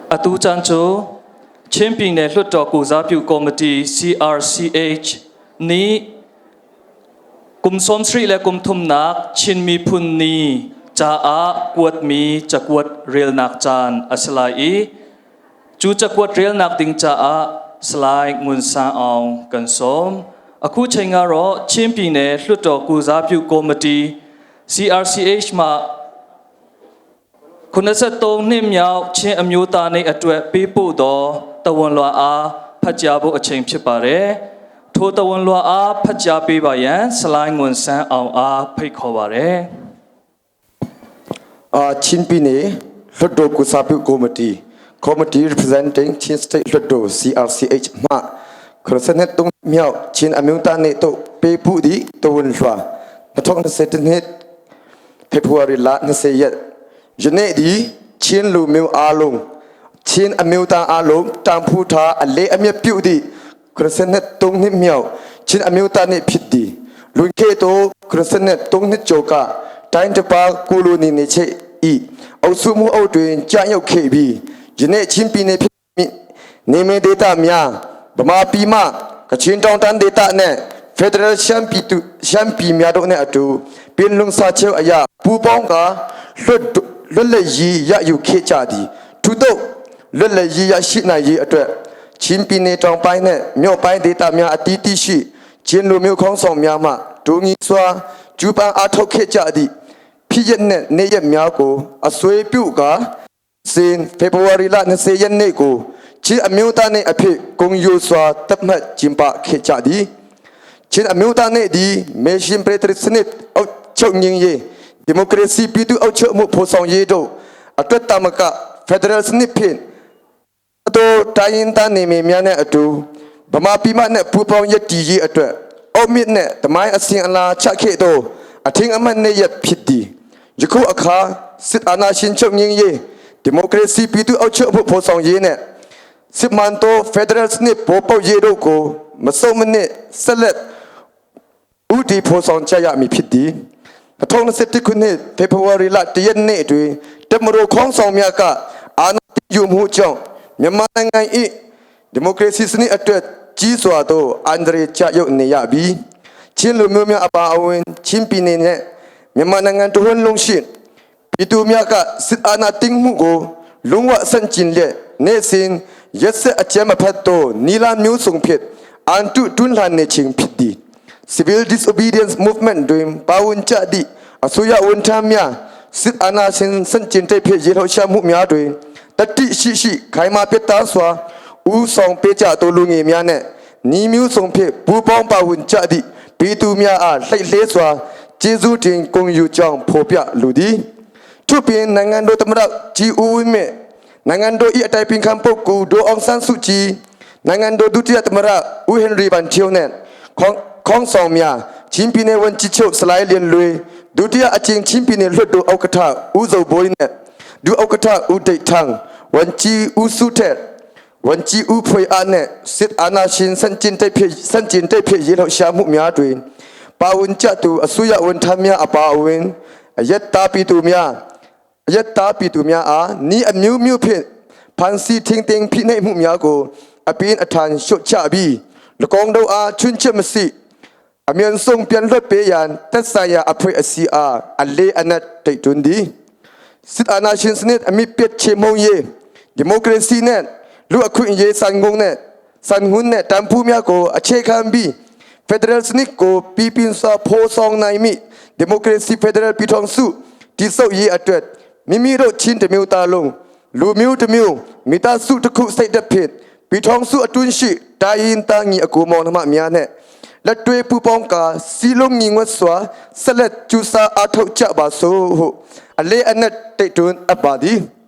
Atu caan cu Chin Pyine Hluttaw Kuzapyu Committee CRCH nih kum 70 le kum thumnak Chin Miphun Ni caah kuatmi cakuat relnak caan a si lai i cu cakuat relnak ding caah Salai Ngun Sang Aung kan sawm. Akhu cheng ro Chin Pyine Hluttaw Kuzapyu Committee CRCH မှ 83နှစ်မြောက်ချင်းအမျိုးသားနေ့အတွက်ပေးပို့သောတဝန်လွှာအားဖတ်ကြားဖို့အချိန်ဖြစ်ပါတယ်။ထိုတဝန်လွှာအားဖတ်ကြားပေးပါရန်ဆလိုင်းငွန်ဆန်းအောင်အားဖိတ်ခေါ်ပါတယ် ချင်းပြည်နယ်လွှတ်တော်ကိုယ်စားပြုကော်မတီ Committee Representing Chin State လွှတ်တော် CRCH မှ83မြောက်ချင်းအမျိုးသားနေ့သို့ပေးပို့သည့်သဝဏ်လွှာ2021နှစ်ဖေဖော်ဝါရီလ20ရက်ယနေ့ဒီချင်းလူမျိုးအားလုံးချင်းအမျိုးသားအားလုံးတန်ဖိုးထားအလေးအမြတ်ပြုသည့်83နှစ်မြောက်ချင်းအမျိုးသားနေ့ဖြစ်သည်လွန်ခဲ့သော83နှစ်ကျော်ကတိုင်းတစ်ပါးကိုလိုနီနေချေဤအုပ်စုမှုအုပ်တွင်ကြာရောက်ခဲ့ပြီးယနေ့ချင်းပြည်နယ်ဖြစ်နေမင်းဒေတာများဗမာပြည်မှကချင်တောင်တန်းဒေတာနဲ့ဖက်ဒရယ်ရှမ်းပြည်သူရှမ်းပြည်များတို့နဲ့အတူပင်လုံစာချုပ်အရာပူးပေါင်းကလွတ်လွတ်လပ်ရေးရယူခဲ့ကြသည်ထို့သောလွတ်လပ်ရေးရရှိနိုင်ရေးအတွက်ချင်းပြည်နယ်တောင်ပိုင်းနဲ့မြောက်ပိုင်းဒေသများအသီးသီးရှိချင်းလူမျိုးခေါင်းဆောင်များမှဒူငီစွာကျူပန်အားထုတ်ခဲ့ကြသည့်ဖြစ်ရတဲ့နေ့ရက်များကိုအစွဲပြုကာစင်ဖေဖော်ဝါရီလ20ရက်နေ့ကိုချင်းအမျိုးသားနေ့အဖြစ်ဂုဏ်ယူစွာသတ်မှတ်ကျင်းပခဲ့ကြသည်ချင်းအမျိုးသားနေ့ဒီမေရှင်ပရထရစနစ်အုပ်ချုပ်ငင်းရေးဒီမိုကရေစီပြည်သူ့အုပ်ချုပ်မှုဖော်ဆောင်ရေးတို့အတွက်တမကဖက်ဒရယ်စနစ်ဖြင့်တို့တိုင်းရင်းသားနေမည်များနဲ့အတူဗမာပြည်မနဲ့ပူးပေါင်းရည်တည်ရေးအတွက်အုတ်မြစ်နဲ့တမိုင်းအစဉ်အလာချခဲ့သောအထင်အမှတ်နေ့ရက်ဖြစ်သည်ယခုအခါစစ်အာဏာရှင်ချုပ်ငင်းရေးဒီမိုကရေစီပြည်သူ့အုပ်ချုပ်မှုဖော်ဆောင်ရေးနဲ့စစ်မှန်သောဖက်ဒရယ်စနစ်ပေါ်ပေါက်ရေးတို့ကိုမစုံမနစ်ဆက်လက်ဦးတည်ဖော်ဆောင်ကြရမည်ဖြစ်သည်2021ခုနှစ်ဖေဖော်ဝါရီလ1ရက်နေ့တွင်တပ်မတော်ခေါင်းဆောင်များကအာဏာယူမှုကြောင့်မြန်မာနိုင်ငံ၏ဒီမိုကရေစီစနစ်အတွက်ကြီးစွာသောအန္တရာယ်ကျရောက်နေရပြီးချင်းလူမျိုးများအပါအဝင်ချင်းပြည်နယ်နှင့်မြန်မာနိုင်ငံတစ်ဝန်းလုံးရှိပြည်သူများကစစ်အာဏာသိမ်းမှုကိုလုံးဝဆန့်ကျင်လျက်နေ့စဉ်ရက်စက်အကြမ်းမဖက်သောနီလာမျိုးစုံဖြင့်အန်တုတွန်းလှန်နေခြင်းဖြစ်သည် Civil Disobedience Movement တွင်ပါဝင်ကြသည့်အစိုးရဝန်ထမ်းများစစ်အာဏာရှင်ဆန့်ကျင်တဲ့ဖြစ်ရေလှုပ်ရှားမှုများတွင်တတိရှိရှိခိုင်မာပြတ်သားစွာဦးဆောင်ပေးကြသောလူငယ်များနှင့်ညီမျိုးစုံဖြင့်ပူးပေါင်းပါဝင်ကြသည့်ပြည်သူများအားလှိုက်လှဲစွာကျေးဇူးတင်ဂုဏ်ယူကြောင်းဖော်ပြလိုသည်ထို့ပြင်နိုင်ငံတော်သမ္မတကြီးဦးဝင်းမြင့်နိုင်ငံတော်၏အတိုင်ပင်ခံပုဂ္ဂိုလ်ဒေါအောင်ဆန်းစုကြည်နိုင်ငံတော်ဒုတိယသမ္မတဦးဟင်ရီဘန်ချီယိုနှင့်ခေါင်းခေါင်းဆောင်များချင်းပြည်နယ်ဝန်ကြီးချုပ်ဆလိုင်းလျင်လွေဒုတိယအကြိမ်ချင်းပြည်နယ်လွှတ်တော်ဥက္ကဋ္ဌဦးဇော်ဘိုးနှင့်ဒုဥက္ကဋ္ဌဦးဒိတ်ထန်းဝန်ကြီးဦးစုထက်ဝန်ကြီးဦးဖွေအားနှင့်စစ်အာဏာရှင်ဆန့်ကျင်တဲ့ဖြစ်ဆန့်ကျင်တဲ့ဖြစ်ရေလှုပ်ရှားမှုများတွင်ပါဝင်ကြသူအစိုးရဝန်ထမ်းများအပါအဝင်အယက်သားပြည်သူများအယက်သားပြည်သူများအားဤအမျိုးမျိုးဖြင့်ဖန်စီထင်းတင်ဖိနှိပ်မှုများကိုအပြင်းအထန်ရှုတ်ချပြီး၎င်းတို့အားချွင်းချက်မရှိအမြန်ဆုံးပြန်လွှတ်ပေးရန်သက်ဆိုင်ရာအဖွဲ့အစည်းအားအလေးအနက်တိုက်တွန်းသည်စစ်အာဏာရှင်စနစ်အမိပြတ်ချေမှုန်းရေးဒီမိုကရေစီနဲ့လူအခွင့်အရေးစံငုံနဲ့စံငွန်းနဲ့တန်ဖိုးများကိုအခြေခံပြီးဖက်ဒရယ်စနစ်ကိုပြည်ပြင်းစွာဖော်ဆောင်နိုင်မိဒီမိုကရေစီဖက်ဒရယ်ပြည်ထောင်စုတည်ဆောက်ရေးအတွက်မိမိတို့ချင်းတစ်မျိုးသားလုံးလူမျိုးတစ်မျိုးမိသားစုတစ်ခုစိတ်သက်ဖြင့်ပြည်ထောင်စုအတွင်းရှိတိုင်းရင်းသားညီအကိုမောင်နှမများနဲ့လက်တွေ့ပူပေါင်းကာစီလုံးညီငွတ်စွာဆက်လက်ကျူစာအားထုတ်ကြပါစို့ဟုအလေးအနက်တိုက်တွန်းအပ်ပါသည်။